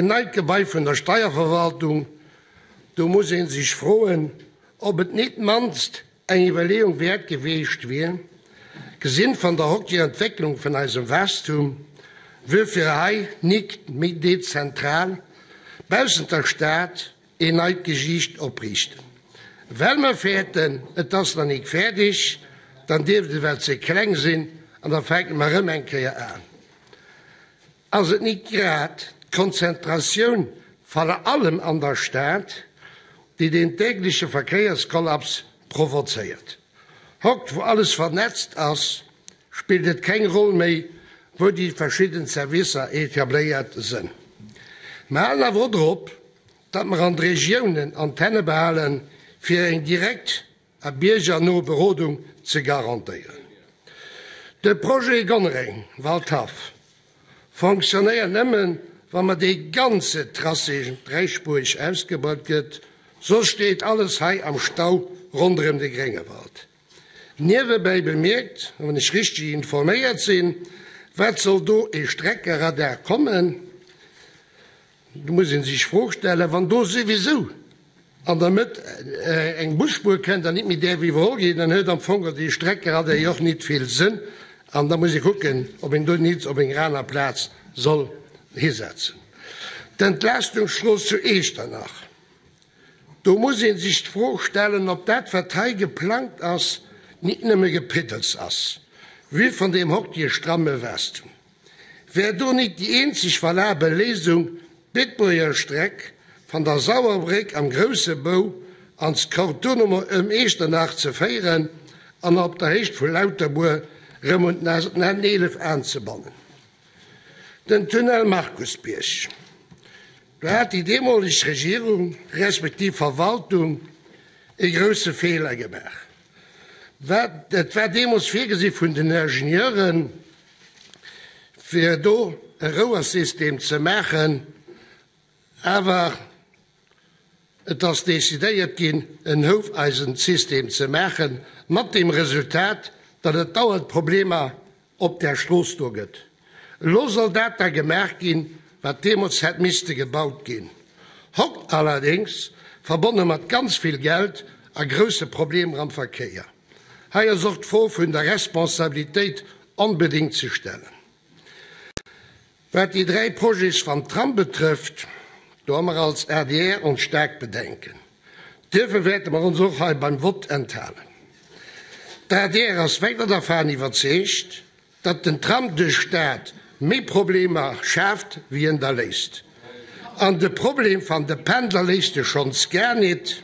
neit Gebai vun der Steierverwaltung, do muss ee sech froen, ob et nit mannst eng Iwwerleeung wäert geweecht wier, gesinn van der hoctiger Entwécklung vun eisem Waachstum, wuerfir hei nik méi dezentral baussent der Stad een neit Gesiicht opriichten. Well mer fäerten, et ass nach nik fäerdeg, dann dierft et ewell ze kleng sinn an da fänke mer erëm eng Kéier aan. Ass et nit grad d'Konzentratioun van allem an der Stad, déi deen tägleche Verkéierskollaps provozéiert? Hokt, wou alles vernetzt ass, spillt et keng Roll méi, wou déi verschidden Servicer etabléiert sënn. Mer halen awer och drop, datt mer an de Regiounen Antenne behalen, fir eng direkt a biergerno Berodung ze garantéieren. De Projet Gonnereng, Waldhaff fonctionnéiert nëmmen, wa mer dee ganze Tracé dräispuerig ausgebaut gëtt, soss steet alles hei am Stau ronderëm de Gréngewald. Niewebäi bemierkt, wann ech richteg informéiert sinn, wat soll do e Streckeradar kommen? Do muss ee sech d'Fro stellen, wann do souwisou an der Mëtt eng Busspuer kënnt an nit méi däerf iwwerholl ginn, dann huet am Fong dee Streckeradar jo och nit vill Sënn. An da muss ee kucken, ob een do nit op enger aner Plaz soll hisetzen. D'Entlaastungsstrooss zu Eechternach, do muss ee sech d'Fro stellen, ob dat, wat hei geplangt ass, nit nëmme Gepiddels ass, vue vun deem hoctier stramme Waastum. Wär do nit déi eenzeg valabel Léisung d'Beetbuerger Streck van der Sauerbréck am grousse Bou ans Kortunum ëm Eechternach ze féieren an op der Héicht vu Lauterbuer rëm un den N11 aanzebannen? Den Tunnel Markusbierg, do hat déi deemoleg Regierung respektiv Verwaltung e grousse Feeler gemaach. Et war deemools virgesi vun den Ingenieuren, fir do e Rouersystem ze maachen, awer et ass decidéiert ginn, en Houfeisensystem ze maachen, mat deem Resultat, datt et dauernd Problemer op där Strooss do gëtt. Elo soll dat da gemaach ginn, wat deemools hätt misste gebaut ginn. Hokt allerdéngs verbonne mat ganz vill Geld a grousse Problemer am Verkéier. Hei ass och d'Fro vun der Responsabilitéit onbedéngt ze stellen. Wat déi 3 Projets vam Tram betrëfft, do hu mer als adr ons staark Bedenken. Duerfir wäerte mer ons och hei beim Vott enthalen. D'adr ass weider dervan iwwerzeegt, datt den Tram duerch d'Stad méi Problemer schaaft wéi en der léist. An de Problem van de Pendler léist e schonns gar nit.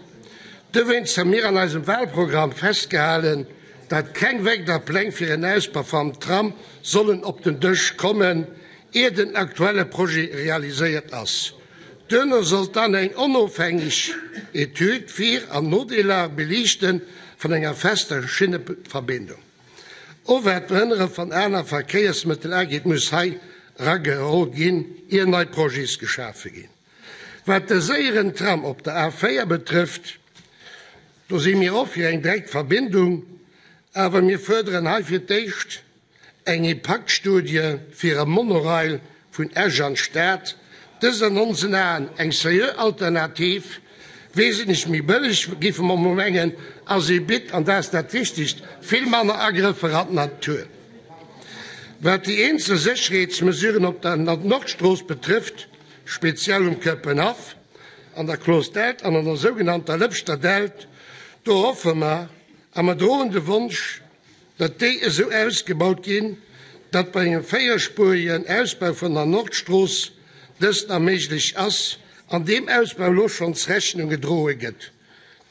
Dowéinst hu mir an eisem Wahlprogramm festgehalen, datt keng weider Pläng fir en Ausbau vam Tram sollen op den Dësch kommen, ier den aktuelle Projet realiséiert ass. Duerno sollt dann eng onofhängeg Etüd d'Vir an Nodeeler beliichten vun enger fester Schinneverbindung. Och wat d'Behënnere van aner Verkéiersmëttel ageet, muss hei erageholl ginn, ier nei Projets geschafe ginn. Wat de séieren Tram op der A 4 betrëfft, do si mir och fir eng direkt Verbindung, awer mir fuerderen hei fir d'éischt Eng Impaktstudie fir e Monorail vun Esch an d'Stad, dëst an onsen Aen eng seriö Alternativ, wesentlech méi bëlleg, géife mer mol mengen, a si bitt, an dat ass dat Wichtegst, vill manner Agrëffer an d'Natur. Wat déi eenzel Sécherheetsmesuren op der Nordstrooss betrëfft, speziell um Këppenhaff, an der Clos Delt an an der sougenannter Lëpschter Delt, do hoffe mer a mer droen de Wonsch, datt déi esou ausgebaut ginn, datt bei engem véierspuerigen Ausbau vun der Nordstrooss dëst nach méiglech ass an deem Ausbau elo schonns Rechnung gedroe gëtt.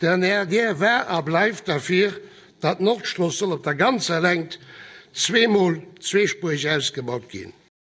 Den adr war a bleift derfir, datt d'Nordstrooss soll op der ganzer Längt zweemol zweespuerig ausgebaut ginn.